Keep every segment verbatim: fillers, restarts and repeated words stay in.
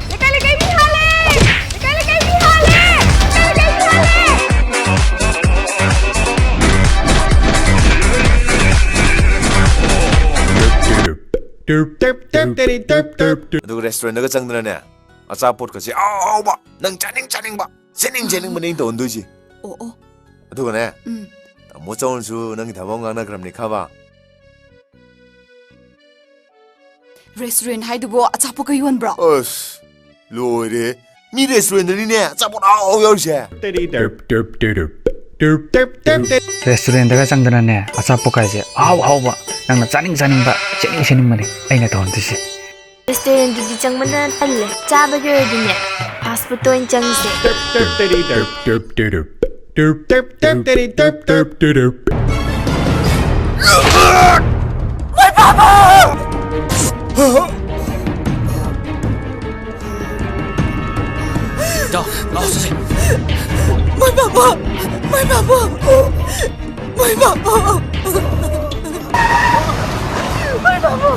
ꯂꯩꯀꯥꯏ ꯂꯩꯀꯥꯏ ꯃꯤ ꯍꯥꯜꯂꯦ! ꯂꯩꯀꯥꯏ ꯂꯩꯀꯥꯏ ꯃꯤ ꯍꯥꯜꯂꯦ! ꯂꯩꯀꯥꯏ ꯂꯩꯀꯥꯏ ꯃꯤ ꯍꯥꯜꯂꯦ! ꯑꯗꯨꯒ ꯔꯦꯁꯇꯨꯔꯦꯟꯗꯒ ꯆꯪꯗꯅꯅꯦ, ꯑꯆꯥꯄꯣꯠꯀꯁꯦ ꯑꯍꯥꯎꯕ, ꯅꯪ ꯆꯥꯅꯤꯡ ꯆꯥꯅꯤꯡꯕ, ꯁꯦꯠꯅꯤꯡ ꯁꯦꯠꯅꯤꯡꯕꯅꯦ ꯑꯩꯅ ꯇꯧꯍꯟꯗꯣꯏꯁꯦ꯫ ꯑꯣ, ꯑꯣ꯫ ꯑꯗꯨꯒꯅꯦ, ꯎꯝ꯫ ꯇꯥꯃꯣ ꯆꯧꯅꯁꯨ ꯅꯪꯒꯤ ꯊꯕꯛ ꯑꯃ ꯉꯥꯡꯅꯈ꯭ꯔꯕꯅꯤ ꯈꯕ꯫ ꯔꯦꯁꯇꯨꯔꯦꯟ ꯍꯥꯏꯗꯨꯕꯨ ꯑꯆꯥꯄꯣꯠꯀ ꯌꯣꯟꯕ꯭ꯔꯣ? ꯑꯁ, ꯂꯣꯏꯔꯦ꯫ ꯃꯤ ꯔꯦꯁꯇꯨꯔꯦꯟꯗꯅꯤꯅꯦ ꯑꯆꯥꯄꯣꯠ ꯑꯍꯥꯎ ꯑꯍꯥꯎ ꯌꯥꯎꯔꯤꯁꯦ꯫ ꯔꯦꯁꯇꯨꯔꯦꯟꯗꯒ ꯆꯪꯗꯅꯅꯦ, ꯑꯆꯥꯄꯣꯠ ꯀꯥꯏꯁꯦ ꯑꯍꯥꯎ ꯑꯍꯥꯎꯕ, ꯅꯪꯅ ꯆꯥꯅꯤꯡ ꯆꯥꯅꯤꯡꯕ, ꯁꯦꯠꯅꯤꯡ ꯁꯦꯠꯅꯤꯡꯕꯅꯦ ꯑꯩꯅ ꯇꯧꯍꯟꯗꯣꯏꯁꯦ꯫ ꯔꯦꯁꯇꯨꯔꯦꯟꯗꯨꯗꯤ ꯆꯪꯕꯅ ꯇꯜꯂꯦ꯫ ꯆꯥꯕꯒꯤ ꯑꯣꯏꯔꯗꯤꯅꯦ, ꯐꯥꯁ ꯐꯨꯗꯇ ꯑꯣꯏꯅ ꯆꯪꯁꯦ꯫ ꯏꯇꯥꯎ, ꯂꯥꯛꯑꯣ ꯆꯠꯁꯦ꯫ ꯃꯥꯏ ꯄꯥꯛꯄ! ꯃꯥꯏ ꯄꯥꯛꯄ! ꯃꯥꯏ ꯄꯥꯛꯄ! ꯃꯥꯏ ꯄꯥꯛꯄ!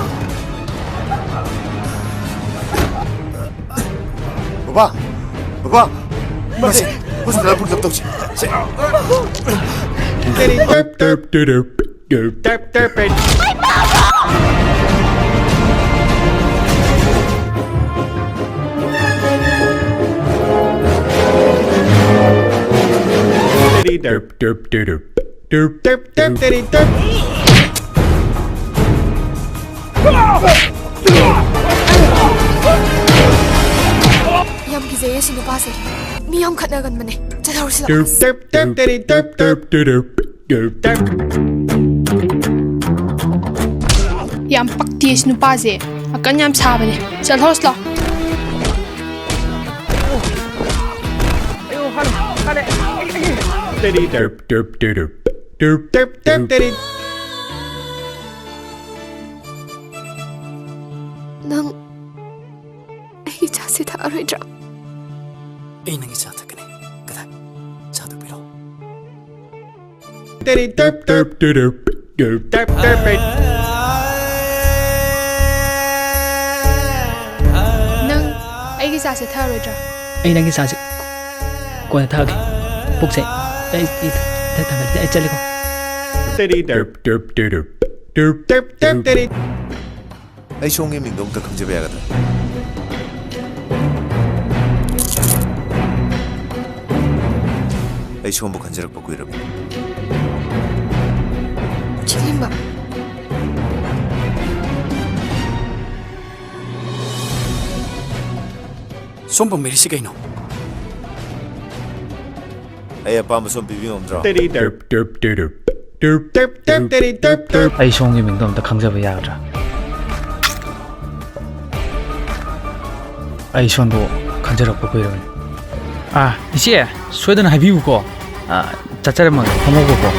ꯕꯕꯥ! ꯕꯕꯥ! ꯃꯥꯁꯦ ꯍꯣꯁꯄꯤꯇꯥꯜ ꯄꯨꯅꯕ ꯇꯧꯁꯦ꯫ ꯁꯦ꯫ ꯌꯥꯝ ꯀꯤꯖꯩꯌꯦ ꯁꯤ ꯅꯨꯄꯥꯁꯦ꯫ ꯃꯤ ꯌꯥꯝ ꯈꯠꯅꯒꯟꯕꯅꯦ꯫ ꯆꯠꯍꯧꯔꯁꯤ ꯂꯥꯛꯑꯣ꯫ ꯌꯥꯝ ꯄꯛꯇꯦ ꯁꯤ ꯅꯨꯄꯥꯁꯦ꯫ ꯑꯀꯟ ꯌꯥꯝ ꯁꯥꯕꯅꯦ꯫ ꯆꯠꯍꯧꯔꯁꯤ ꯂꯥꯛꯑꯣ꯫ ꯇꯨꯔꯨꯞ ꯇꯨꯔꯨꯞ ꯇꯨꯔꯨꯞ ꯇꯦꯔꯦꯠ꯫ ꯅꯪ ꯑꯩꯒꯤ ꯆꯥꯁꯦ ꯊꯛꯑꯔꯣꯏꯗ꯭ꯔꯥ? ꯑꯩ ꯅꯪꯒꯤ ꯆꯥ ꯊꯛꯀꯅꯤ꯫ ꯀꯗꯥꯏ? ꯆꯥꯗꯨ ꯄꯤꯔꯛꯑꯣ꯫ ꯇꯦꯔꯦꯠ ꯇꯨꯔꯨꯞ ꯇꯨꯔꯨꯞ ꯇꯨꯔꯨꯞ ꯇꯨꯔꯨꯞ ꯇꯨꯔꯨꯞ ꯇꯨꯔꯨꯞ꯫ ꯅꯪ ꯑꯩꯒꯤ ꯆꯥꯁꯦ ꯊꯛꯑꯔꯣꯏꯗ꯭ꯔꯥ? ꯑꯩ ꯅꯪꯒꯤ ꯆꯥꯁꯦ ꯀꯣꯟꯅ ꯊꯛꯑꯒꯦ꯫ ꯄꯨꯛꯁꯦ ꯑꯩ, ꯑꯩ ꯊꯛ-, ꯊꯛ-, ꯊꯛ-, ꯑꯩ ꯆꯠꯂꯦꯀꯣ꯫ ꯇꯦꯔꯦꯠ ꯇꯨꯔꯨꯞ ꯇꯨꯔꯨꯞ ꯇꯨꯔꯨꯞ ꯇꯨꯔꯨꯞ ꯇꯨꯔꯨꯞ ꯇꯨꯔꯨꯞ ꯇꯦꯔꯦꯠ꯫ ꯑꯩ ꯁꯣꯝꯒꯤ ꯃꯤꯡꯗꯣ ꯑꯝꯇ ꯈꯪꯖꯕ ꯌꯥꯒꯗ꯭ꯔꯥ? ꯑꯩ ꯁꯣꯝꯕꯨ ꯈꯟꯖꯔꯛꯄ ꯀꯨꯏꯔꯕꯅꯤ꯫ ꯆꯤꯡꯂꯦꯝꯕ꯫ ꯁꯣꯝ ꯄꯥꯝꯕꯤꯔꯤꯁꯤ ꯀꯩꯅꯣ? ꯑꯩ ꯑꯄꯥꯝꯕ ꯁꯣꯝ ꯄꯤꯕ ꯉꯝꯗ꯭ꯔꯣ? ꯇꯦꯔꯦꯠ ꯇꯨꯔꯨꯞ ꯇꯨꯔꯨꯞ ꯇꯨꯔꯨꯞ ꯇꯨꯔꯨꯞ ꯇꯨꯔꯨꯞ ꯇꯨꯔꯨꯞ ꯇꯦꯔꯦꯠ ꯇꯨꯔꯨꯞ ꯇꯨꯔꯨꯞ꯫ ꯑꯩ ꯁꯣꯝꯒꯤ ꯃꯤꯡꯗꯣ ꯑꯝꯇ ꯈꯪꯖꯕ ꯌꯥꯒꯗ꯭ꯔꯥ? ꯑꯩ ꯁꯣꯝꯕꯨ ꯈꯟꯖꯔꯛꯄ ꯀꯨꯏꯔꯕꯅꯤ꯫ ꯑꯥ, ꯏꯆꯦ, ꯁꯣꯏꯗꯅ ꯍꯥꯏꯕꯤꯌꯨꯀꯣ꯫ ꯑꯥ, ꯆꯠꯆꯔꯝꯃꯒꯦ, ꯐꯝꯍꯧꯕꯀꯣ꯫